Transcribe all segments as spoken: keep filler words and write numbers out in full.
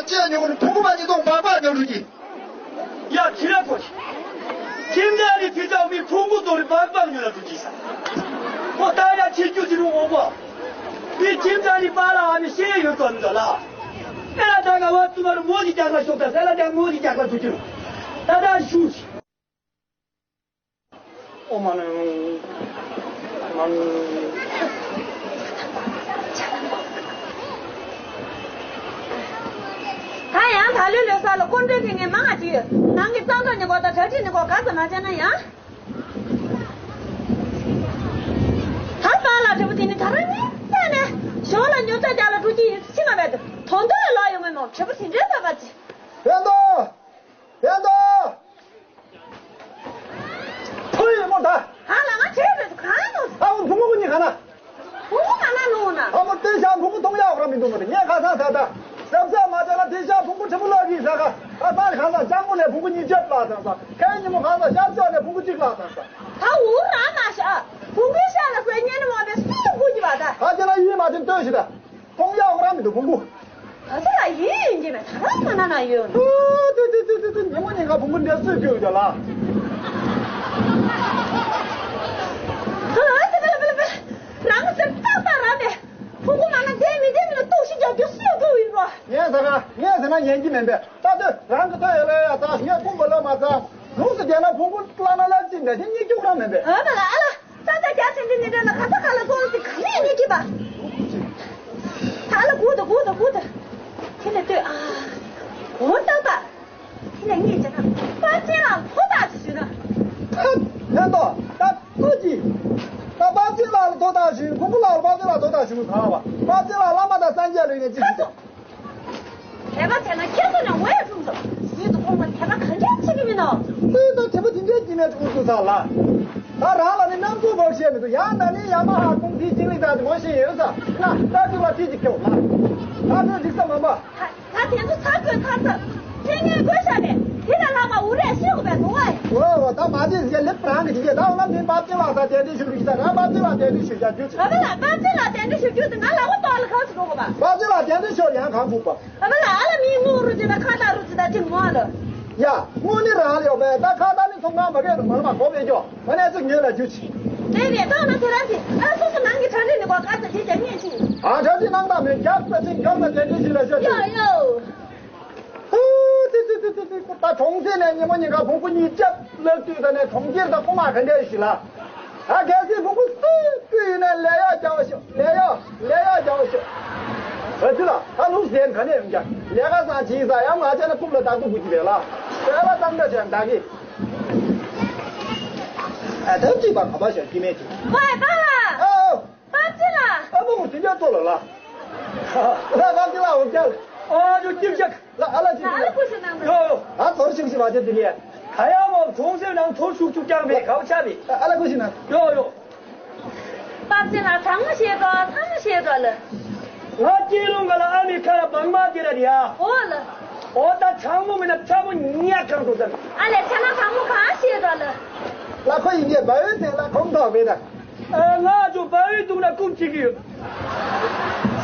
ཅི་ཡང་ཉོ་གི་མེད། ཕུང་པོ་མ་ཉོས་དང་སྦག་སྦག་ཉོ་འགྲོ་གི། ཡ་ཁྱི་ར་ཁོ། ཁྱིམ་ཚང་རེ་ཁྱི་ཚང་མི་ཕུང་པོ་དང་རེ་སྦག་སྦག་ཉོ་ལ་འགྲོ་གི་ས། ཁོ་ད་ཡ་ཁྱི་རྒྱུ་ཅི་རུང་འོང་བ། མི་ཁྱིམ་ཚང་རེ་པཱ་ལགས་ཨ་མི་ཤེས་ཡོད་དོ་མི་འདུག་ལ། ཨེ་ལ་ད་ང་བ་ཙུ་མ་རུ་མོ་གི་རྒྱག་ལ་ཤོག་ད་ས་ལ་རྒྱག་མོ་གི་རྒྱག་ལ་འགྲོ་གི་རུང་། ད་ད་ཤུ་ཤི། ཨོ་མ་ནི། མ་ནི། ད་ཡང་ད་ལོའི་ལོ་གསར་ལ་སྐུ་མགྲོན་དེ་ངས་མང་ང་ཅིག་ཡོད། ནང་གི་རྩ་འདོགས་ནི་གོ་ད་གྲ་སྒྲིག་ནི་གོ་ག་ཚོད་མ་བྱས་ན་ཡང་། ད་པཱ་ལགས་དྲི་བ་དེ་ནི་ད་རང་ཉིད་བལྟས་ནས་ཞོར་ལ་ཉོ་ཆ་རྒྱག་ལ་འགྲོ་གི་ཡིན་ཕྱི་མ་བས་དུ་དོན་དུ་ལ་ལོག་ཡོང་མེད་མོ་དྲི་བ་དེ་འདྲའི་ཚ་བ་ཅི། ཕན་ཏོ། ཕན་ཏོ། ཐུ་ཡི་མོ་ད། ཨ་ལ་ང་བྲེལ་བྲེལ་དུ་གང་ནོ། ཨ་བུ་བུ་མོ་གུ་ཉི་ག་ན། བུ་མོ་ག་ན་ནོ་ན། ཨ་མོ་ཏེ་ཤ་བུ་མོ་ཐོང་ཡག་ར་མི་འདུག་མ་དེ་ངས་ཁ་སང་ཟ་ད། ཟབ་ཟབ་མ་བྱས་ན་ཏེ་ཤ་བུ་མོ་ཁྲི་མོ་ལོ་གི་ཟ་ག་ཨ་ད་ཁ་སང་ལྕགས་མོ་ལས་བུ་མོ་གཉིས་ཆབ་ལ་ཟ་ས། ཁའི་ཉི་མོ་ཁ་སང་ཤར་ཕྱོགས་ནས་བུ་མོ་གཅིག་ལ་ཟ་ས། ད་འུ་ར་མ་ཤ། བུ་མོའི་ཤ་ལ་ཟ་ཉན་མོ་བས་སུ་དགུ་གི་བ་ད། ཁ་ཅེ་ལ་ཡིད་མ་ཆེན་ལྟོས་ཤི་ད། ཐོང་ཡག་ར་མི་འདུག་བུང་གུ། ད་ཚོད་ལ་ཡིན་ཡིན་གྱི་མེད་ད་ར་མ་ན་ན་ཡོད། ཨོ་ཏི་ཏི་ཏི་ཏི་ཏི་ཉི་མ་ཉིན་ག་བུང་གུ་འདྲ་སུས་བསྐྱོད་ཡོད་ལ། ཨ་ཏི་པེ་ལ་པེ་ལ་པེ། རང་གི་སེམས་ཏག་ཏག་ར་མེད། བུང་གུ་མ་ན་བསྡད་མི་བསྡད་མི་ལ་ལྟོགས་ཤི་རྒྱག་རྒྱུ་སུས་བསྐྱོད་ཡིན་རོ། ངས་ཟ་ག་ངས་ཟ་ན་ཉན་གྱི་མེད་པས་ད་ལྟོས་རང་གི་ལྟོས་ཡོད་ལ་ཡ་ད་ངས་ཁུངས་པ་ལ་མ་ཚང་། ལུགས་སུ་བསྡད་ན་བུང་གུ་བླ་ན་ལ་ཅི་འདྲ་ཞིག་གཉིད་སྐྱུག་ར་མེད་པས། ཨ་ད་ལ་ཨ་ལ། ས་ཆ་རྒྱ་ཆེན་འདི་ནི་འདྲ་ལ་ག་ས་ག་ལ་སོང་སྟེ་ག་ལས་ཉིད་ཀྱི་པ། ད་ལ་གུ་ད་གུ་ད་གུ་ད། དེ་ལས་ལྟོས་ཨ། འོ་ཏག་ཏག་དེ་ལས་ངས་བྱས་ན་པར་ཅན་ལ་ཐོ་ཏག་ཅིག་ཞུས་ན། ཕན་ཐོགས་ད་ཀུ་ཅི། ད་པར་ཅན་ལ་ཐོ་ཏག་ཞུས་ཁོང་ཁོ་ལ་པར་ཅན་ལ་ཐོ་ཏག་ཞུས་གང་བ་པར་ཅན་ལ་བླ་མ་དང་སངས་རྒྱས་ལུས་ནས་ཅི་ཞིག་ཀྱང་། དད་པ་བྱས་ན་ཁྱེད་ཚོ་ནས་འོས་འཁྲུངས་སོ། ཡིད་དུ་འོང་བ་དད་པ་གང་འདྲ་བྱེད་ཀྱི་མིན་ནོ། སུས་ད་དྲི་བ་དེ་འདྲའི་སྐྱིད་མེད་དྲུག་ཏུ་ཚར་ལ། ད་རང་ལ་ནི་རྣམ་རྫོགས་བབ་བཤད་མི་འདུག་ཡང་ན་ནི་ཡ་མ་ཧ་ཀུང་སིའི་ཅིང་ལི་ད་དེ་ངོ་ཤེས་ཡོད་ས་ན་ད་དྲི་བ་དེ་ཅིག་སྐྱོ་ལ། ད་ཚོད་འགྲིག་ས་མ་པ། ད་དེ་ཚོ་ཚར་དགོས་ཚར་ཚར། ཁྱེད་ངས་དགོས་ཤ་མེད་དེ་ལ་ལྷག་པ་འུ་རས་ཤེས་དགོས་པའི་དོ་བ། འོ་འོ་ད་མ་དེ་ཟེར་ལེབ་རང་གི་དེ་ད་འོ་ན་མིན་པ་ཅི་ལ་ད་དེ་འདྲ་ཞུ་རིགས་ད་རང་པ་ཅི་ལ་དེ་འདྲ་ཞུ་བྱ་རྒྱུ་ཅི། ཨ་བ་ལ་པ་ཅི་ལ་དེ་འདྲ་ཞུ་རྒྱུ་དེ་ང་ལ་འོ་ཏོག་ལ་གང་སུ་འགྲོ་དགོས་པ། པ་ཅི་ལ་དེ་འདྲ་ཞུ་ཡང་གང་ཕུག་པ། ཨ་བ་ལ་ཨ་ལ་མིའི་དངུལ་རུ་ཅི་ད་ཁ་ད་རུ་ཅི་ད་ཅི་མོ་ཨ་ལ། ཡ། དངུལ་ནི་རང་ལ་ཡོད་པས་ད་ཁ་ད་ནི་ཚོང་ཁང་མ་གས་དུ་མང་མ་གོ་བས་ཀྱོ་མ་ནས་ཚིག་ཉོས་ལ་རྒྱུ་ཆི། དེ་བས་ཏོག་ན་དེ་ར་ཅི་ཨ་སོ་སོ་ནང་གི་གྲ་སྒྲིག་ནི་གོ་ཁ་ད་དེ་ཀྱང་ངས་ཆི། ཨ་གྲ་སྒྲིག་གནང་ད་མེད་རྒྱག་ས་ཅིག་མགྱོགས་ན་དེ་འདྲ་ཞིག་ལ་ཤོད་ཡོ་ཡོ། ཧུ། ཏི་ཏི་ཏི་ཏི་ཏི། ད་གྲོང་གསེབ་ནས་ཉིན་མོ་ཉིན་གང་བོང་བུ་གཉིས་བཅབ་ལག་དུས་ད་ནས་གྲོང་ཁྱེར་དང་ཁོ་མ་ག་འདྲ་ཞིག་ལ། ད་གལ་སྲིད་བོང་བུ་སུས་བསྐུས་ཡིན་ན་ལས་ཡག་རྒྱག་ཤོག་ལས་ཡག་ལས་ཡག་རྒྱག་ཤོག་བ་ཚི་ལ་ད་ལུག་ཟན་ག་ནས་ཡོང་ཀྱང་ལས་ཀ་བཟང་བྱེད་ས་ཡང་མ་བྱས་ན་རྐུབ་ལ་བདག་པོ་དགོས་ཀྱི་རེད་ལ། བྱས་ལ་གཙང་སྦྲ་བྱས་འདག་གི། ཨ་ད་ཅིག་པ་ག་པ་ཞོག་ཀི་མེད་ཀྱི། ཝའི་པཱ་ལགས། ཨོ། པ་ཅི་ལ། ཨ་མོ་དེ་འདྲ་ཚོ་ལ་ལ། ལ་པ་ཅི་ལ་འོ་ཀྱང་། ཨོ་ཅོ་ཀྱིབ་ཀྱག་ལ་ཨ་ལ་ཅི་ལ། ཨ་ལ་ཀུ་ཤི་ནང་། ཡོ་ཡོ། ད་ཚོར་ཤིག་ཤི་བ་ཅི་དེ་ལས། ད་ཡ་མོ་གྲོང་གསེབ་ནང་ཚོར་ཤུགས་ཆུ་ཀྱག་མེད་གའུ་ཆ་མེད། ཨ་ལ་ཀུ་ཤི་ནང་། ཡོ་ཡོ། པ་ཅི་ལ་ཚང་མ་ཤེས་དོ་ཚང་མ་ཤེས་དོ་ལ། ང་སྐྱེས་ལོང་ག་ལ་ཨ་མི་ཁ་ལ་བང་མ་དེ་ར་རེད་ཨ། ཨོ་ལ། ཨོ་ད་ཚང་མོ་མེད་ན་ཚ་མོ་ཉག་གང་འགྲོ་ཟེར། ཨ་ལས་ཚ་ན་ཚང་མོ་གང་ཤེས་དོ་ལ། ལ་ཁོ་ཡིན་གྱི་བ་འོད་ཟེར་ལ་ཁོང་ཐོག་མེད་ད། ང་ཚོ་བ་འོད་འདུག་ན་རྐུབ་བྱེད་ཀྱི་ཡོད།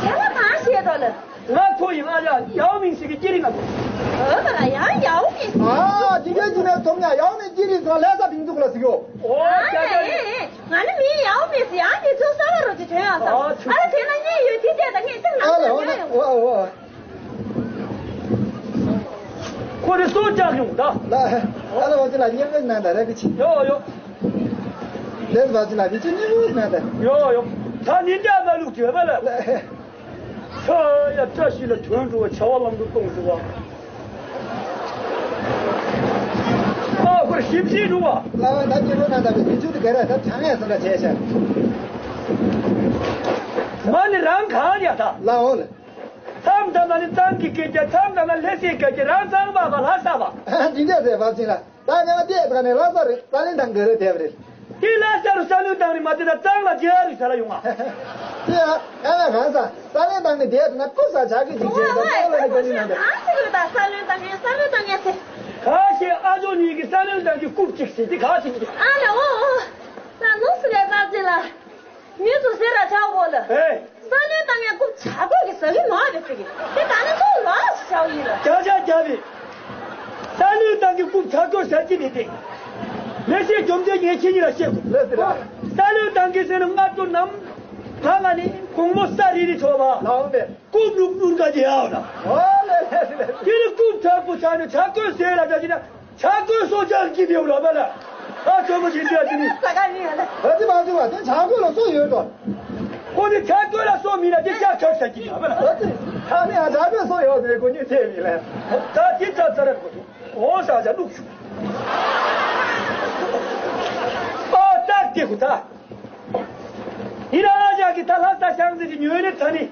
བྱས་ན་གང་བཤད་དོ་ལ། ང་ཚོ་ཡིན་ཨ་ཡ་ཡའོ་མིང་ཞིག་གི་སྐྱེ་རིང་ང་ཚོ། ཨོ་ད་ལ་ཡང་ཡའོ་མིང་ཞིག་ཨ་དེ་གའི་དེ་ནས་ཐོབ་ཉ་ཡའོ་མིང་སྐྱེ་རིང་ཚོ་ལས་ས་ཕིང་འདུག་ལ་ཟིག་ཡོ། ཨོ་ཨ་ཡ་ཡ་ཡ། ང་ནི་མིང་ཡའོ་མིང་ཟེར་ཡང་དེ་ཚོ་ས་བ་རོ་ཅི་དོན་ཡང་ས། ཨ་ཨ་ཚོ། ཨ་ལ་དེ་ན་གཉིས་ཡོད་དེ་བལྟས་ད་ངས་སྟེང་ན་ཨ་ལ་ཡང་ཡོད། ཨོ་ཨོ་ཨོ། ཁོ་རེ་སོ་ཅག་ཡོང་ད། ལ། ཨ་ལ་བ་ཅི་ལ་ཉེ་མོ་ན་ད་རེ་གི་ཆི། ཡོ་ཡོ། ལེ་བ་ཅི་ལ་མི་ཆི་ཉེ་མོ་ན་ད། ཡོ་ཡོ། ད་ནི་འདྲ་མ་ལུག་ཅི་བ་ལ། ལ། ཤ་ཡ་བཀྲ་ཤིས་ལ་དོན་འགྲོ་བ་བྱ་བ་ལམ་དུ་གཏོང་ཟེར་བ། ཨ་ཁོར་ཞིབ་ཞིབ་འགྲོ་བ། ལ་བ་ད་ཅི་རོ་ན་ད་བི་ཆུ་དུ་ག་ར་ད་ཆང་ཡ་སོ་ལ་བྱས་ཤ། མ་ནི་རང་གང་ཡ་ད། ལ་འོ་ལ། མཚམས་མཚམས་ན་ནི་གཙང་གི་སྐད་ཆ་མཚམས་མཚམས་ན་ལྷ་སའི་སྐད་ཆ་རང་གཙང་པ་བ་ལྷ་ས་བ། ཨ་འདི་འདྲ་ཟེར་བབ་ཅིང་ལ་ད་ཉང་བལྟས་ད་ནི་ལྷ་ས་རེད་ས་ལེན་དང་ག་རེ་བསྡད་པ་རེད། དེ་ལྷ་ས་རུ་ས་ལེན་དང་རེད་མ་བལྟས་ན་གཙང་ལ་རྒྱ་རུ་ས་ལ་ཡོང་ང་། དེ་ཨ་ཨ་ན་གང་ས་ས་ལེན་དང་ནི་བསྡད་ན་ཀུ་ས་ཆ་གི་ཅིག་བྱེད་དང་ད་ལ་ནི་ག་ནི་ན་འདྲ། གང་ཞིག་རེད་ད་ས་ལེན་དང་ངས་ས་ལེན་དང་ངས་ཟེར། ག་ཞེས་ཨ་ཇོ་གཉིས་ཀྱི་ས་ལེན་དང་གི་རྐུབ་ཅིག་ཟེར་དེ་ག་ཞིག་རེད། ཨ་ལ་འོ་འོ། ད་ནུབ་སུ་ལས་བབ་ཅིང་ལ། མི་ཚོ་ཟེར་ར་ཆགས་འོ་ལ། ཨེ། ས་ལེན་དང་ངས་རྐུབ་ཆག་པོ་གི་ཟ་གི་མ་རེད་ཟེར་གི། དེ་ད་ནི་ཚོ་ལ་ཞིག་ཆགས་ཡིན་ལ། རེད། ས་ལུས་བཏང་གི་རྐུབ་ཆག་སྒོ་ཟ་གི་མེད་དེ། མེ་ཤེས་སྒྲོམ་སྟེ་ངས་ཁྱེད་གཉིས་ལ་བཤད་དགོས། ལགས་སོ་ལགས། ས་ལུས་བཏང་གི་ཟེར་ན་སྔ་དྲོ་ནམ་ལངས་ནས་དགོང་མོ་ས་རི་རི་ཐོག་པ། ལའོ་མེ། རྐུབ་ལུག་ལུག་ག་རྒྱལ་ཡག་ན། ཨོ་ལེ་ལེ་ལེ། དེ་ནི་རྐུབ་ཆག་སྒོ་ཆག་ནས་ཆག་སྒོ་ཟས་ལ་ད་ཅི་ན་ཆག་སྒོ་སོ་ཆག་གི་མེའུ་ལ་པ་ལ། ཨ་ཆོག་མོ་ཅི་འདྲ་ཅི་ནི། ས་ག་ནི་ཡ་ལེ། ཨ་ཙི་མ་ཙི་བ་དེ་ཆག་སྒོ་ལ་སོ་ཡོད་དོ། ཁོ་ནི་ཆག་སྒོ་ལ་སོ་མི་ལ་དེ་ཆག་ཆག་ས་ཅི་ནི་ཨ་པ་ལ། ཨ་ཙི། ཁ་ནི་ཨ་ཆག་སྒོ་སོ་ཡོད་ཟེར་ཁོ་ནི་ཚེ་མི་ལ། ད་དེ་ཆག་ས་ར་ཁོ་ཐུ། ཨོ་ས་ཆ་ལུག་ཆུ། ཨོ་ཏག་དེ་ཁུ་ད། ཡིན་ན་ཨ་ཅག་གི་ད་ལྷ་ས་ཤང་ཟེར་གྱི་ཉོས་ནི་ད་ནི།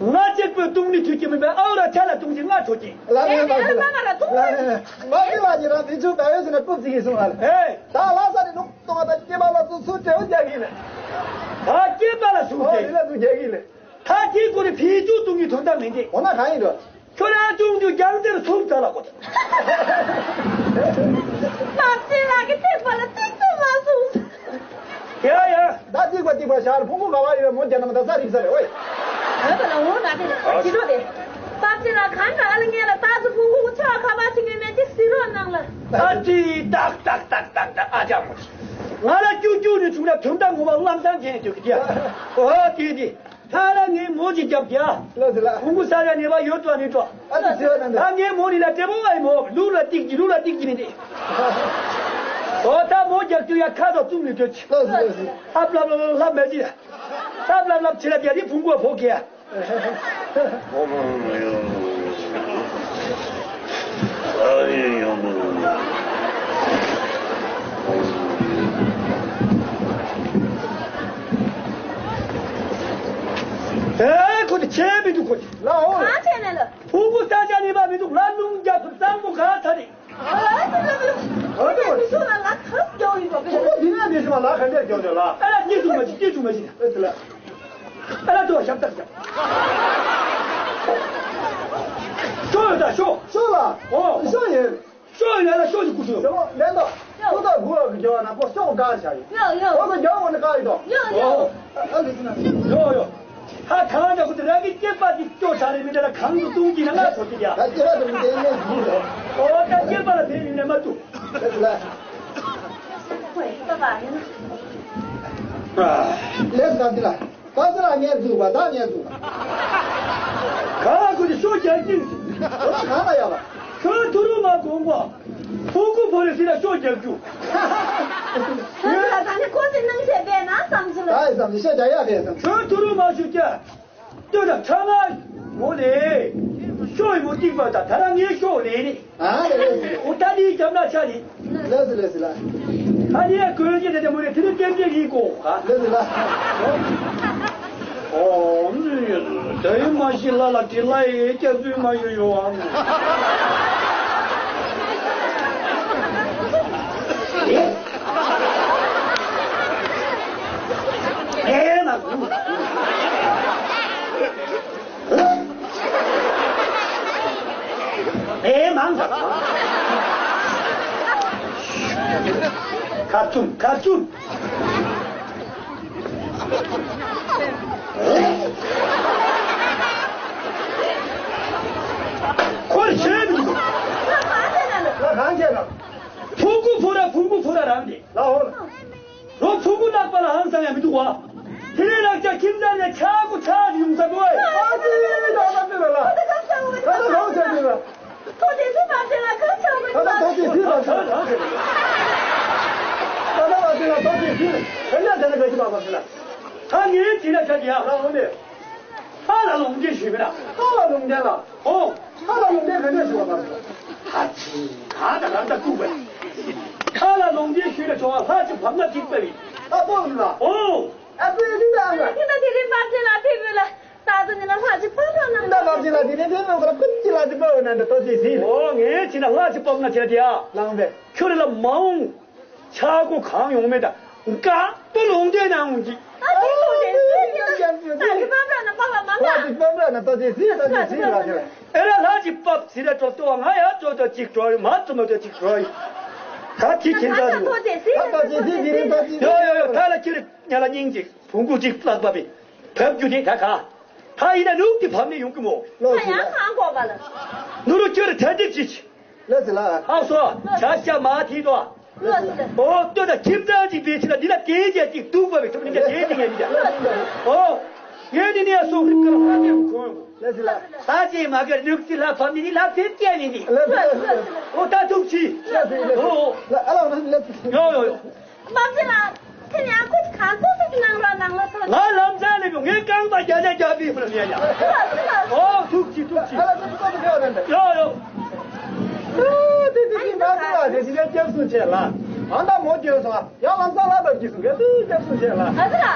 ང་གཅིག་པོས་བཏུང་ནི་ཐུག་གི་མིན་པས་ཨའུ་ར་ཆ་ལ་བཏུང་གི་ང་ཁྲོ་གི། ལ་ལ་ལ་ལ་ལ་ལ་ལ་ལ་ལ་ལ་ཉི་ར་མི་ཆུ་བ་ཡོད་ཟེར་ན་རྐུབ་ཙིག་གིས་སོང་ལ་ལ། ཨེ། ད་ལྷ་ས་ནི་ལུག་གཏོང་བ་ད་སྐྱེས་པ་ལ་སུ་སུ་བྲེའུ་རྒྱག་གི་ལ། ད་སྐྱེས་པ་ལ་སུ་ཨོ་རྒྱག་རི་ལ་སུ་རྒྱག་གི་ལ། ད་དེའི་སྐོར་ནི་ཕི་ཅུ་བཏུང་གི་དོན་དག་མིན་ཏེ། འོ་ན་གང་ཡིན་འགྲོ། ཁྱོད་རང་ཅུང་ཅུང་རྒྱང་རྩེར་སུམ་ཚ་ལ་གོ། མ་བྱེད་ལ་གི་ཐེག་པ་ལ་ཏིག་ཏུ་མ་སུམ། ཡ་ཡ། ད་ཏིག་པ་ཏིག་པ་ཤར་ཕུང་པོ་ག་བ་ཡོད་མོ་རྒྱ་ནམ་ད་ས་རིག་ས་རེད་ཨོའི། ཨ་ད་ལ་འོ་ན་དེ་ལ་ཅི་རོ་དེ། མ་བྱེད་ལ་གང་ག་ཨ་ལ་ངས་ལ་ད་སུ་ཕུང་པོ་ཆོ་ཁ་བ་ཅི་ངས་མེད་ཅི་སི་རོ་ནང་ལ། ཨ་ཙི་ཏག་ཏག་ཏག་ཏག་ཏག་ཨ་ཅག་མོ། ང་ལ་ཅུ་ཅུ་ནས་བྱུང་ན་དོན་དག་ངོ་མ་ལམ་སང་བྱས་ནས་སྡོད་ཀྱི་ཡ། ཨོ་དེ་དེ། ད་ར་ངའི་མོ་ཅིག་རྒྱབ་རྒྱ། ལགས་སོ་ལགས། ཕུང་པོ་ས་ར་ནེ་བ་ཡོད་དོ་ནི་དོ། ཨ་ཙི་ཟེར་བ་ན་འདི། ད་ངའི་མོ་ནི་ལ་ཏེ་བོ་བའི་མོ་ལུག་ལ་ཏིག་ཅི་ལུག་ལ་ཏིག་ཅི་ནི་འདི། ཨོ་ད་མོ་རྒྱབ་ཅུ་ཡ་ཁ་དོ་བཙུམ་ནི་དོ་ཅི། ལགས་སོ་ལགས་སོ། ཧབ་ལབ་ལབ་ལབ་མེ་ཅི། ཧབ་ལབ་ལབ་ཆི་ལ་རྒྱ་རི་ཕུང་པོ་བ་ཕོ་གི་ཡ། ཨེ་ཁོ་དེ་ཆེ་མི་འདུག་ཁོ་དེ། ལའོ། གང་བྱས་ནས་ལ། ཕུང་པོ་ས་ཆ་ནི་མ་མི་འདུག་ལ་ལུང་རྒྱབ་སུ་གཙང་པོ་ག་ཐ་རེད། ཨ་ལ་ཨ་ལ་ཨ་ལ། ཨ་ལ་མི་ཤོད་ལ་ལ་ཁ་རྒྱག་ཡིན་པ། ཁོ་ཁོ་འདི་ནས་མི་ཤོད་ལ་ཁ་འདྲ་རྒྱག་འདོད་ལ། ཨ་ལ་སྐྱེ་བཅུག་མ་ཤི་སྐྱེ་བཅུག་མ་ཤི། ཨ་ལ། ཨ་ལ་དོ་ཞབས་ཏག་ཞབས། ཤོག་ཡོད་ད་ཤོག་ཤོག་ལ། ཨོ། ཤོག་ཡིན། ཤོག་ཡོད་ན་ལ་ཤོག་ཅིག་སྐུ་ཚུགས། ལེན་དོ། ཤོག་ད་དགུ་བ་གི་རྒྱ་བ་ན་ཁོ་ཤོག་ག་བྱ་ཡིན། ཡོ་ཡོ། ཁོ་ཚོ་རྒྱ་བ་ནི་ག་ཡིན་དོ། ཡོ་ཡོ། ཨོ། ཨ་ལུ་ཚུ་ན། ཡོ་ཡོ། ཧ་གང་ད་ཁོ་ཚོ་རང་གི་སྐྱེས་པ་ཅིག་སྐྱོ་ཆ་རེ་མི་འདྲ་ལ་གང་དུ་གཏོང་གི་ན་ང་ཚོ་ཅིག་ཡ། ད་སྐྱེས་པ་དུ་མི་དེ་ནས་ཡིན་དོ། ཨོ་ད་སྐྱེས་པ་ལ་དེ་ཡིན་ནས་མ་ཐུབ། ལ། ཁོས་ད་ག་ཡིན། ལས་ས་འདི་ལ། ད་ཚེ་རང་ངས་འཛུགས་པ་ད་ངས་འཛུགས་པ། ག་ལ་ཁོ་ཚོ་ཤོག་རྒྱག་གིན། ཁོ་ཚོ་གང་ལ་ཡ་བ། ཁྱོད་ཐུ་རུ་མ་དགོངས་པ། ཕུ་གུ་ཕོ་རེ་སི་ལ་ཤོག་རྒྱག་རྒྱུ། ཁྱོད་ལ་ད་ནི་ཁོ་ཚོའི་སྣང་ཆས་བས་ན་བསམ་ཚུལ། ད་ཡི་བསམ་ཚུལ་ཤོག་རྒྱག་ཡ་རེད་བསམ། ཁྱོད་ཐུ་རུ་མ་ཤོག་རྒྱག་ལྟོས་དང་ཁྲ་ང་། འོ་ལེ། ཤོག་ཡི་མོ་གཅིག་པ་དང་ད་ར་ངའི་ཤོག་ལེ་ནི། ཨ་ལེ་ལེ་ལེ། འོ་ད་ནི་རྒྱབ་ན་ཆ་ནི། ལེ་ཟི་ལེ་ཟི་ལ། ཨ་ནི་ཡ་གོས་ཀྱི་དེ་དེ་མོ་ནི་དེ་ནི་ཏན་ཏན་ཡིན་གོ་ག་ལེ་ཟི་ལ། ཨོ། ད་ཡི་མ་ཤི་ལ་ལ་དེ་ལ་ཡི་སྐྱ་ཚུལ་མ་ཡོ་ཡོ་ཨང་། ཨེ། ཨེ་ན། ཨེ་མང་། ཁ་བཙུམ་ཁ་བཙུམ། ཁོར་ཤེས་མི་འདུག་ལ་གང་བྱས་ན། ཕུང་པོ་ཕུ་ར་ཕུང་པོ་ཕུ་ར་རང་དེ། ལ་ཧོར། རོ་ཕུ་གུ་ནག་པ་ལ་ཧང་སང་ཡ་མི་འདུག་བ། དེ་ནས་ལག་ཆ་ཁྱིམ་ཚང་ནས་ཆག་སྒོ་ཆག་ཡོང་ས་དགོས། ཨ་ཙི་ད་ད་ཙི་ར་ལ། ད་ད་ལོ་ཆ་ཙི་ར། ཐོ་དེ་ཚི་མ་ཟེར་ལ་ཁ་ཆག་གི་ད་ད་ཐོ་དེ་ཚི་མ་ཟེར་ལ། ད་ད་མ་ཟེར་ལ་ཐོ་དེ་ཚི། ཁྱེད་ཉག་ཟེར་ན་ག་ཅི་མ་མ་ཟེར་ལ། ད་ངའི་དྲིན་ལ་ཆ་དེ་ཡ། ལ་འོ་ནས། ཨ་ལ་ལུང་བསྟན་ཞུས་མེད་ན། ཨ་ལ་ལུང་བསྟན་ལ། ཨོ། ཨ་ལ་ལུང་བསྟན་ག་ནས་ཞུ་བ་དང་། ཨ་ཙི། ང་དང་རང་དང་ལྟུང་བས། ཨ་ལ་ལུང་བསྟན་ཞུས་ལ་ཆོག་པ་ལྷ་ཅིག་བབས་ན་ཅིག་པ་ཡིན། ཨ་ཕོ་ལ། ཨོ། ཨ་ཕོ་ཡིན་ད་ཨ་ལ། ཁྱེད་ད་དེ་རིང་བབས་ཅིག་ལ་ཐེབས་ཡོད་ལ། ད་དུ་ཉི་ལ་ལྷ་ཅིག་བབས་རོགས་གནང་། ད་བབས་ཅིག་ལ་དེ་རིང་ཐེབས་ཡོད་ལ་ཀུན་གྱི་ལྷ་ཅིག་བབས་ཡོད་ན་འདི་ལྟོ་ཅིག་ཟིན། ཨོ་ངས་ཅི་ན་ལྷ་ཅིག་བབས་ན་ཅི་ལ་དེ་ཡ། ལངས་པས། ཁྱོད་རེ་ལ་མ་འོང་། ཆག་སྒོ་གང་ཡོང་མེད་ད། དཀར་པོ་ལུང་བསྟན་གནང་འོང་གི། ད་ཅིག་ཐུགས་རྗེ་ཆེ་ཡིན་ན། ད་ཅིག་བབས་ར་ན་བབས་པ་མ་ལ། ད་ཅིག་བབས་ར་ན་ད་ཅིག་ཟིན་ད་ཅིག་ཟིན་ར་ཁྱེད། ཨེ་ར་ལྷ་ཅིག་བབས་ཟིན་ར་འགྲོ་ལྟོ་བ་ང་ཡ་འགྲོ་ལྟོ་ཅིག་འགྲོ་ཡི་མ་བཙུན་མ་ལྟོ་ཅིག་འགྲོ་ཡི། ད་ཁྱི་ཁྱིན་ད་ཅིག་ད་ད་ཅིག་ཟིན་ཟིན་ད་ཅིག་ཡོ་ཡོ་ཡོ་ད་ལ་ཁྱི་རེ་ཉ་ལ་སྙིང་ཅིག་བུང་གུ་ཅིག་བརླག་པ་བི། བབས་རྒྱུ་དེ་ད་ག་ད་ཡིན་ན་ལུག་དེ་བབས་ནས་ཡོང་གི་མོ། ད་ཡང་གང་དགོས་པ་ལ། ནུ་རུ་ཁྱོད་ཐ་དེབ་ཅིག་ལགས་སོ་ལགས། ཨ་སོ། ཆ་ཤ་མ་ཐིག་དོ། ལགས་སོ། ཨོ་ལྟོས་ད་ཁྱིམ་ཚང་ཅིག་བེད་ཁྱི་ལ་འདི་ལ་དེ་རྒྱ་ཅིག་འདུག་པ་བས་ཐུབ་ནི་འདྲ་དེ་ཅིག་ངས་མི་འདྲ། ཨོ། ངས་འདི་ནས་སོང་རིག་གར་ཧ་ལས་གོ། ལགས་སོ་ལགས། ད་ཅེ་མ་གར་ནུག་ཅི་ལ་ཕམ་ནི་ལ་ཕེབས་སྐྱེ་ནི་ནི། ལགས་སོ་ལགས་སོ། ཨོ་ད་ཐུག་ཅི། ལགས་སོ་ལགས་སོ། ཨོ། ལ་ཨ་ལ་ལགས་སོ། ཡོ་ཡོ་ཡོ། མ་ཚེ་ལ། ཁྱེད་ཡང་ཁོ་གང་ཚོད་ཟིག་གནང་རོགས་གནང་ལ་ཐོ། ང་ལམ་སང་ལས་ཀྱི་ངའི་རྐང་པ་རྒྱ་ཆ་རྒྱག་པའི་ཧུར་ཡ་ཡ། ཨོ་ཐུག་ཅི་ཐུག་ཅི། ཨ་ལ་ཚོད་ཚོད་ཚོད་ཡོད་ནི། ཡོ་ཡོ། ཨ་དེ་དེ་དེ་མ་ཚེ་ལ་དེ་དེ་སྐྱབས་སུ་མཆི་ལ། ཨ་ད་མོ་སྐྱོན་སོང་ཡ། ལམ་སང་ལ་བབས་ཀྱི་སུ་ག་དེ་སྐྱབས་སུ་མཆི་ལ། ཨ་ཚེ་ལ།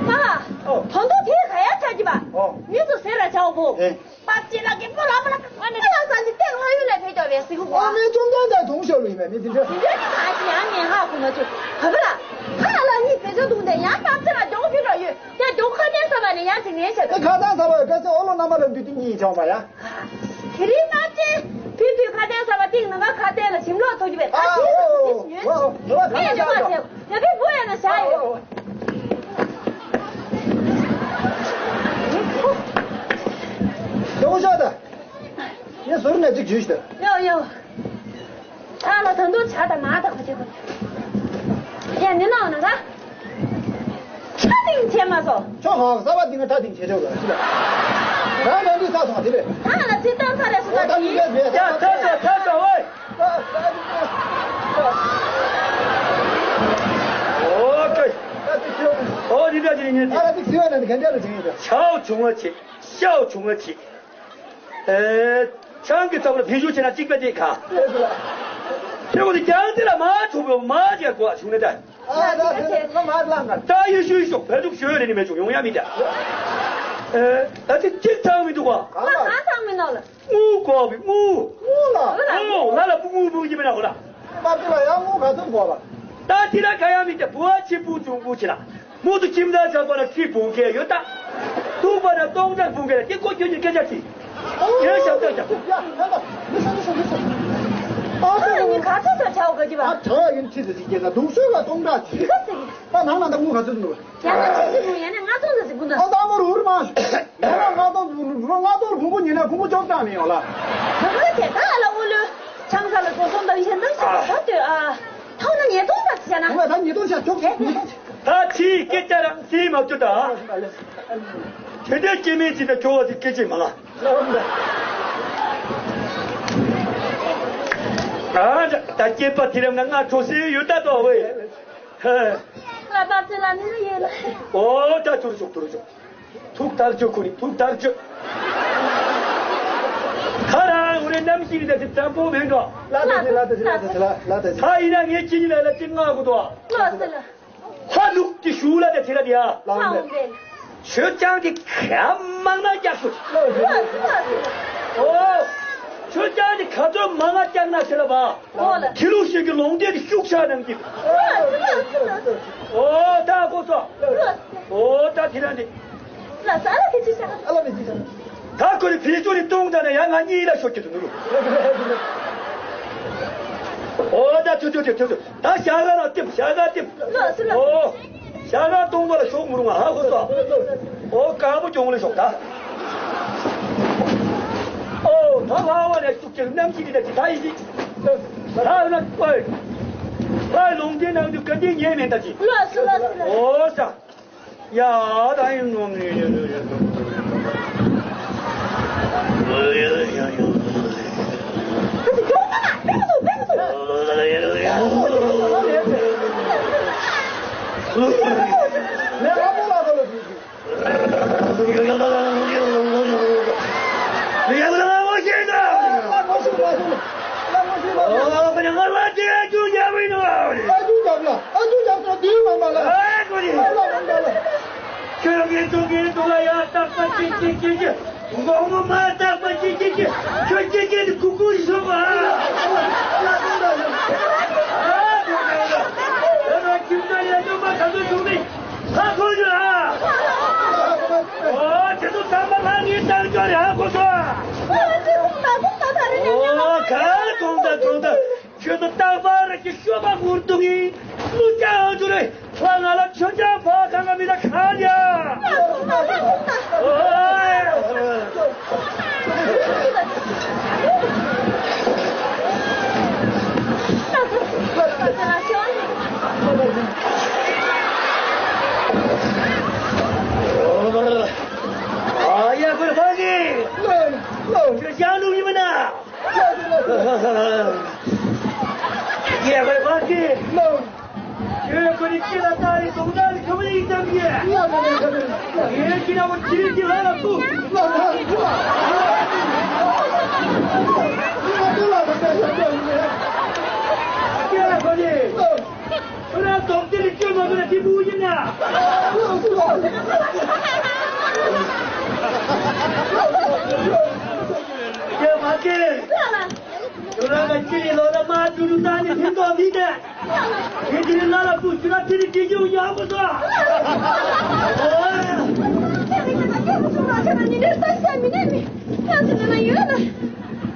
མ་ལ། ཨོ། ད་དུང་དེ་ག་ཡ་ཆ་གི་པ། ཨོ། མི་ཚོ་ཟེར་ར་ཆའོ་བོ། ཨེ། པ་ཅི་ལ་གི་པོ་ར་མ་ལ་ཀ་ལ་ས་ཅི་ཏེ་ལོ་ཡུ་ལེ་ཕེ་ཅོ་བེ་སི་གུ་གོ། ཨ་མེ་ཅུང་ཏན་ཏན་ཐུང་ཤོ་ལུ་ཡི་མེ་མི་ཅི་འདྲ། ཅི་འདྲ་ནི་ང་ཅི་ཡང་ངན་ཧ་གོ་མ་ཅུ། ག་བ་ལ། ཁ་ལ་ནི་ཕེ་ཅོ་དུང་ཏེ་ཡང་པ་ཅི་ལ་ཇོ་ཕི་རོ་ཡུ་ཏེ་ཇོ་ཁ་ཏན་ས་བ་ནི་ཡང་ཅི་ངན་ཤ། ཏེ་ཁ་ཏན་ས་བ་ཡུ་ཀ་སེ་ཨོ་ལོ་ན་མ་ལ་འདུ་ཏི་ཉི་ཆོ་མ་ཡ། དེ་རིང་ན་ཅི། ཕི་ཕི་ཁ་ཏན་ས་བ་ཏིང་ན་ང་ཁ་ཏན་ལ་ཞིམ་ལོ་ཐོ་ཅུ་བེ་ཨ་ཨ་ཅི་ཨོ་ཨོ་ཨོ་ཨོ་ཨོ་ཨོ་ཨོ་ཨོ་ཨོ། ཡ་པི་བུ་ཡ་ན་ཤ་ཡོད། ཡོང་ཤག་ད། ངས་ཟུར་ནས་གཅིག་ཇུས་ཤིག་ད། ཡོ་ཡོ། ཨ་ལ་ད་དུང་བྱ་དང་མ་དག་པ་བྱེད་དགོས། ཡ་ནི་ནང་ན་ག་ཁྲ་ཏིང་བྱེད་མ་སོ། ཁྱོད་ཧང་ས་བ་ཏིང་ཁྲ་ཏིང་བྱེད་ཆོག་གི་རེད། རང་རང་གིས་ས་སོང་དེ་རེད། ཨ་ལ་ཚིག་བཏང་ས་རེད་སོ་ད་ད་ཏིང་ཡ་ཚ་ཚ་ཚ་ཚ་ཝེ། ཨོ་ཀེ། ཨོ་འདི་འདྲ་ཅིག་ཉན། ཨ་ལ་ཏིག་སི་ཝེ་ན་ནི་གན་འདྲ་ལ་ཅིག་ཡིན་ད། ཆའོ་བྱུང་བ་ཅིག་ཤའོ་བྱུང་བ་ཅིག་ཨེ། ཆང་གི་ཚབ་ལ་བེད་སྤྱོད་བྱས་ན་གཅིག་པ་དེ་ག་ཁྱེད་ཀོ་དེ་ཀྱང་དེ་ལ་མ་ཆོག་པའི་མ་རྒྱག་གོ་བྱུང་ནས་ད། ཨ་ད་དེ་ལ་མ་ལངས་ག་ད་ཡེ་ཤུ་ཡེ་ཤུ་བོད་ཐུག་ཤོད་རེ་ནི་མེད་བྱུང་ཡོང་ཡ་མི་ད། ཨེ། ད་དེ་གཅིག་ཚང་མི་འདུག་ག་ང་གང་ཚང་མི་ནོ་ལ། དངུལ་དགོས་པའི་དངུལ། དངུལ་ལ། ཨོ་ང་ལ་དངུལ་དངུལ་གྱི་མི་ན་གོ་ལ། མ་དེ་ལ་ཡང་དངུལ་ག་ཚོད་དགོས་པ། ད་དེ་ལ་ག་ཡ་མི་ད་བུ་ཨ་ཆི་བུ་ཆུང་བུ་ཆི་ལ། མུ་ཏུ་ཁྱིམ་ཚང་ཆགས་པ་ལ་ཁྲི་བུང་ཁལ་ཡོད་ད། ཐུག་པ་ན་སྟོང་ཕྲག་བུང་ཁལ་ལ་དེ་ཀོ་ཁྱོད་ཉིད་སྐད་ཆ་དྲིས། ཡོད་ཤག་ལྟོས་ཤག་ཡ་ཧན་པ་མི་ཤ་མི་ཤ་མི་ཤ། ཨ་ཨ་ནི་ག་ཚོད་ཚོད་བྱའོ་ག་གི་བ། ཨ་གྲྭ་བ་ཡིན་ཁྲི་ཟེར་ཅིག་སྐྱེས་ན་སྡུག་ཤོས་ལ་སྟོང་ཕྲག་ཅིག་ད་ནང་ན་ད་དངུལ་ག་ཚོད་འདུག་ཡང་ན་ཁྲི་ཟེར་འདུག་ཡང་ན་ལྔ་སྟོང་ཟེར་ཟིག་འདུག་ཨ་ད་མོར་འུར་མ་ཤོད། ཡང་ན་ལྔ་སྟོང་འདུག་ལྔ་སྟོང་བུང་བུ་ཉིན་ན་ཁུང་བུ་བཅོ་ལྔ་མི་ཡོང་ལ། ད་ག་ལ་དེ་ད་ལ་འུ་ལུ། ཆང་ས་ལ་སོ་སོ་འདང་ཞེན་འདང་ཞེན་ད་ལྟོས་ཨ། ཐོག་ན་ཉེས་རྡུང་ད་ཅི་བྱ་ན། ད་ཉེས་རྡུང་བྱ་ཆོག་ཉེས་རྡུང་བྱ། ད་ཕྱིའི་སྐད་ཆ་རང་སེམས་མ་བཅུ་ད། དེ་འདྲའི་སྐྱེ་དམན་ཅིག་ད་ཁྱོ་བ་དེ་སྐད་ཅིག་མ་ལ། ཨ་ད་སྐྱེས་པ་དེ་རིང་ང་ང་གྲོ་སེ་ཡོད་ད་དོ་ཝེ། ཧེ། ལ་པ་ཚེ་ལ་ནི་ཡོད་ལ། ཨོ་ད་ཐུར་ཆོག་ཐུར་ཆོག་ཐུགས་ཐག་ཆོད་ཁོ་ནི་ཐུགས་ཐག་ཆོད། ཁ་རང་འུ་རེ་རྣམ་ཤེས་ནི་ད་དེ་བཙན་པོ་མེད་འགྲོ། ལ་ད་དེ་ལ་ད་དེ་ལ་ད་དེ་ལ་ད་དེ། ཁ་ཡིན་ན་ངས་ཅི་ནི་ལ་ལ་ཅི་ང་གོ་དོ། ལོ་སི་ལ། ཧ་ལུག་གི་ཞུ་ལ་ད་དེ་ལ་དེ་ཡ། ལ་འོང་པས། ཆོས་ཀྱང་གི་ཁ་མང་ན་རྒྱག་སོ། ལོ་སི་ལ་སི་ལ་སི་ལ། ཨོ། ཆོས་ཀྱང་གི་ཁ་ཚོད་མང་ང་རྒྱག་ན་དེ་ལ་བ། ཨོ་ལ། ཁྱི་ལུག་ཤིག་གི་ལོང་དེ་ཤུགས་ཆག་ནང་གི། ལོ་སི་ལ་སི་ལ། ཨོ་ད་གོ་སོ། ལོ་སི་ལ། ཨོ་ད་དེ་རང་དེ། ལ་ས་ལ་དེ་ཅི་ས། ཨ་ལ་དེ་ཅི་ས། ད་ཁོ་ནི་བེད་སྤྱོད་ནི་གཏོང་ད་ན་ཡ་ང་གཉིས་ལ་ཤོད་ཀྱི་འདུག་ནུ། ཨོ་ད་ཐུ་ཐུ་ཐུ་ཐུ་ཐུ། ད་ཞག་ག་ལ་བསྟིམ་ཞག་ག་བསྟིམ། ལོ་སི་ལ། ཨོ། ཞག་ག་གཏོང་བ་ལ་ཤོག་མུ་རུང་ང་ཧ་གོ་སོ། ཨོ་དཀར་པོ་གྱོང་ལ་ཤོག་ད། ཨོ་ད་ལྷ་བ་ནས་ཤུགས་ཀྱི་རྣམ་ཤེས་ཀྱི་ད་ཅི་ད་ཡི་ཅི། ད་ན་ཨོ་ཡི། ད་ལོང་དེ་ནང་དུ་ག་དེ་ཉེ་མེད་ད་ཅི། ལོ་སི་ལ་སི་ལ། ཨོ་ས། ཡ་ད་ཡིན་ནོ་ནི། ཁྱོད་ངའི་ཐུགས་ཀྱི་ཐུགས་ལ་ཡང་རྟག་པ་ཅིག་ཅིག་ཅིག་ཅིག་འགོག་མོ་མ་རྟག་པ་ཅིག་ཅིག་ཅིག་ཁྱོད་ཅིག་ཅིག་ནི་ཁུ་ཁུ་ཡིན་སོང་ཨ། ཨ་ཁྱིམ་ཚང་ཡ་ཅོ་མ་ག་ཚོད་བྱུང་ནི་ཧ་གོ་ཡོད་ཨ། ཨོ་ཁྱེད་ཚོ་ཚང་མ་ལྷ་ངའི་བཏང་ཆོག་རེད་ཧ་གོ་སོང་ཨ། ཨོ་ག་གོང་ད་གོང་ད། ཁྱོད་ཚོ་རྟག་པར་གྱི་ཤོ་པ་ངུར་འདུག་ཡིན། ཀླུ་ཅག་ཨང་ཅོ་རེ། ཕ་ང་ལ་ཆོས་ཅག་ཕ་གང་ག་མི་ལ་ཁ་ལ་ཡ། ཨོ། ཞང་ལུག་ཡིན་མིན་ན། ཡེ་བའི་བ་ཀི། ཁྱོད་ཁོ་ནི་སྐྱེ་ལ་ལྟ་རེ་གདོང་ལྟ་རེ་ཁོ་མི་ཡིན་ཙམ་གྱི། ཡེ་ཁྱི་ན་བོ་ཁྱི་རིགས་ཀྱི་ལ་ལ་སུ། སྐྱེ་ལ་ཁོ་ནི། ཁྱོད་རང་དོག་དེ་ལས་སྐྱོན་མ་ཐུབ་ན་དེ་བུ་ཡིན་ན། ཁྱོད་མ་སྐྱེ། ཁྱོད་རང་ལ་སྐྱེ་ནས་ལོ་ན་མ་ཐུབ་ཐུབ་ད་ནི་ཕན་ཐོགས་མི་འདུག་དེ་དེ་ནི་ལ་ལ་བུ་ཁྱོད་རང་དེ་ནི་དེ་ཡོང་ཡག་པོ་སོ།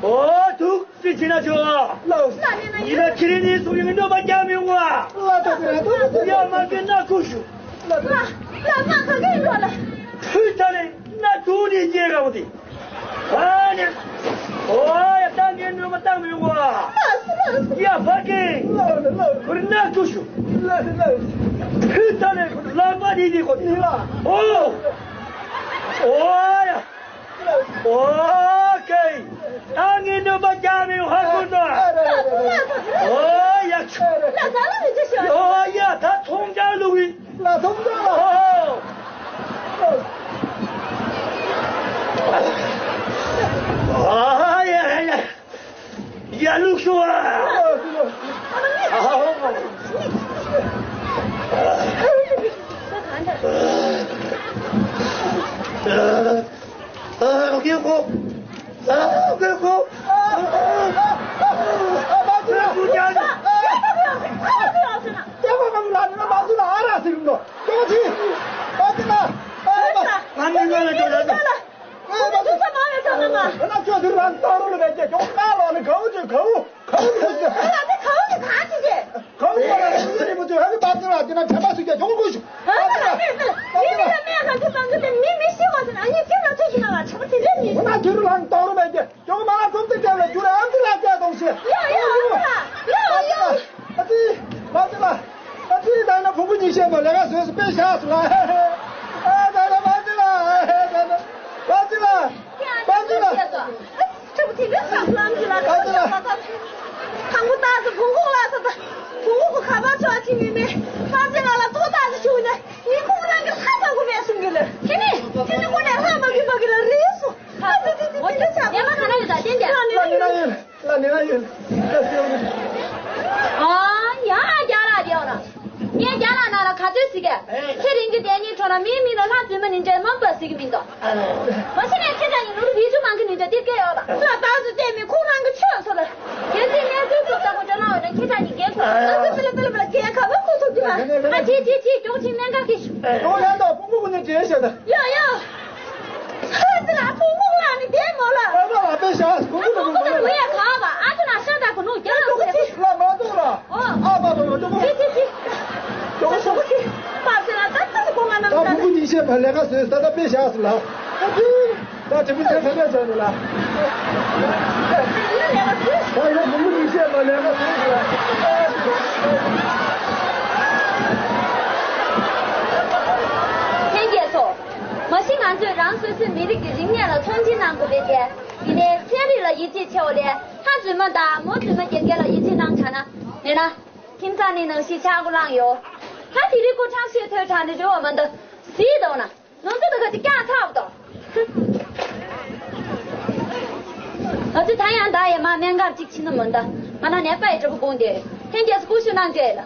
ཨོ་ཐུག་ཅི་བྱེད་ན་ཆོག་ལགས་སོ། ཡིན་ན་ཁྱེད་རང་ནི་སུ་ཡིན་འདོད་པ་རྒྱག་མི་འོང་ཨ། ལགས་སོ། ཡ་མ་གི་སྣ་ཁུག་ཞུ། ལགས་སོ། ལགས་སོ། ཁ་སྐད་འགྲོ་ལ། ཁུ་ད་ལེ་སྣ་ཐུག་ནི་རྒྱལ་རང་དེ། ཨ་ནི། ཨོ་ཡ་ད་ངས་གནོད་པ་བཏང་མི་འོང་ཨ། ལགས་སོ། ལགས་སོ། ཡ་ཕ་གི། ལགས་སོ། ལགས་སོ། ཁུ་སྣ་ཁུག་ཞུ། ལགས་སོ། ལགས་སོ། ཁུ་ད་ལེ་ལག་པ་ནི་ནི་ཁོ་ནི། ལགས། ཨོ། ཨོ་ཡ། ཨོ་ཀེ། ད་ངས་གནོད་པ་རྒྱག་མི་ཧ་གོ་ནོ། ཨོ་ཡ། ཨོ་ཡ་ད་ཚོང་ཅང་ལུག་ཡིན། ལ་ཚོང་ཅང་ལ། ཨོ། ཨ་ཡ་ཡ་ཡ། ཡ་ལུག་ཤོ་ཨ། ཨ། ཨ། ཨ། ཨ། ཨ། ཨ། ཨ། ཨ། ཨ། ཁྱོད་མ་ལ་ཁྲོམ་དེ་སྐྱབས་ལ་རྒྱུ་ར་ཨ་ཙི་ལ་སྐྱབས་གཏོང་ཞེས། ཡོ་ཡོ་ཨ་ཙི་ལ། ཡོ་ཡོ། ཨ་ཙི། ཨ་ཙི་ལ། ཨ་ཙི་ད་ན་ཕུང་པོ་ཉིད་ཤེས་པ་ལས་ཀ་བཟོས་སུ་དཔེ་བཞག་སུ་ལ། ཨ་ད་ན་ཨ་ཙི་ལ། ཨ་ཙི་ལ། ཨ་ཙི་ལ། ཁྲ་བོ་དེ་འདྲ་ས་ལམ་གྱི་ལ་ཁ་ཁྲ་ལ་ཁ། ཁང་པ་ཏག་ཙི་བུང་ཁུག་ལ་ས་ད། བུང་ཁུག་གི་ཁ་པར་ཆོག་ཅི་མི་མེད། ཨ་ཙི་ལ་ལ་ཐོག་ཏག་ཙི་ཞུ་ནས་ཡིན་ཁུག་རང་གི་ལྷ་ས་གོ་མེད་གསུང་གི་ལ། ཁྱེད་ནི་ཁྱེད་ནི་ཁོ་ནས་ལྷ་མ་གི་མ་གི་ལ་རེད་སོ། ཨ་ཙི་ཙི་ཙི་ཙི་ཙི་ཙི། ལ་ནི་ན་ཡོད། ལ་ནི་ན་ཡོད། ལ་ནི་ན་ཡོད། ཨ་ཡ་རྒྱ་ལ་རེད་ཨོ་ན། ངས་རྒྱ་ལ་ན་ལ་ག་ཚོད་ཟིག་ག་ཁྱེད་རིང་གི་དེ་གཉིས་ཁྲོ་ན་མིའི་མིང་ལ་ལྷ་འཛིན་མ་ནིན་ཅན་མང་པ་ཟིག་གི་མིང་དོ། མ་གཞི་ནས་ཁྱེད་ཅག་ཡིན་ལུགས་བི་ཇུ་མང་གི་ནིན་ཅན་དེ་སྐད་ཡོད་ལ། ཚོ་ལྟ་ཚོ་བལྟས་མི་ཁོང་རང་གི་ཆོས་སོ་ལ། རྒྱལ་སྲིད་གནས་ཚུལ་ཚོ་ལྟ་གོ་ཅོ་ལ་འོ་ན་ཁྱེད་ཅག་ཡིན་རྒྱལ་ཁོ། ཨ་ཙི་པི་ལ་པི་ལ་པི་ལ་རྒྱལ་ཁ་བ་ཁོ་ཚོ་གི་ལ། ཨ་ཅི་ཅི་ཅི་ཅོག་ཆིན་གནད་འགག་གི་ཤུ། ཡོ་ཡོ། ཨ་ཙི་ལ་ཕུང་ཁུག་ལ་ནི་བསྡད་མོ་ལ། ཨ་ཙི་ལ་ཕུང་ཁུག་ལ་ནི་ཡ་ག་བ་ཨ་ཙི་ལ་ཤ་ད་གོ་ནོ་རྒྱ་ལ་ཁུ་ལ་མ་གཏོགས་ལ། ཨ་པ་པ་པ་ཏོ་ཅི་ཅི་ཅི། ཏོ་ཅི་ཅི། པ་ཙི་ལ་ད་ད་གོ་མ་ན་ད་ཕུང་ཁུག་ཉིན་ཤས་པ་ལས་ཀ་བཟོས་ད་ད་དཔེ་བཞག་སུ་ལ། ད་དྲི་མི་ཚན་ཚན་ཚན་ཚན་ལ། ད་ཡང་ཕུང་ཁུག་ཉིན་ཤས་པ་ལས་ཀ་བཟོས་སུ་ལ། ལྷན་རྒྱས་ཚོ། མ་གཞི་ང་ཚོས་རང་སོ་སོའི་མི་རིགས་ཀྱི་རིག་གནས་ལ་མཐོང་ཆེན་གནང་དགོས་པས་ཏེ། ཡིན་ནའི་ཚན་རིག་ལ་ཡིད་ཆེས་ཆེ་བ་ལས་ལྷ་རྫུན་མ་དང་མོ་རྫུན་མ་རྒྱལ་རྒྱལ་ལ་ཡིད་ཆེས་གནང་དྲགས་ན། མེད་ན། ཁྱིམ་ཚང་ནི་ནང་བཞིན་ཆག་སྒོ་ལངས་ཡོད། ལྷ་དེ་རིགས་སྐུ་ཕྲེང་ཤོས་ཐོས་དྲགས་ནས་རེ་བ་མ་འདུག་ཟིག་འདུག་ན། ནང་ཚོ་དང་ཁ་ཅིག་ཀྱང་ཚ་བ་དང་། ང་ཚོས་ད་ཡང་ད་ཡང་མ་སྨན་ཁབ་ཅིག་ཕྱིན་ན་མི་འདའ། མ་ན་ནད་པ་ཡི་གྲུབ་དགོངས་ཏེ། ལྷན་རྒྱས་སུ་སྐུ་ཞུ་གནང་མཛད་ལ།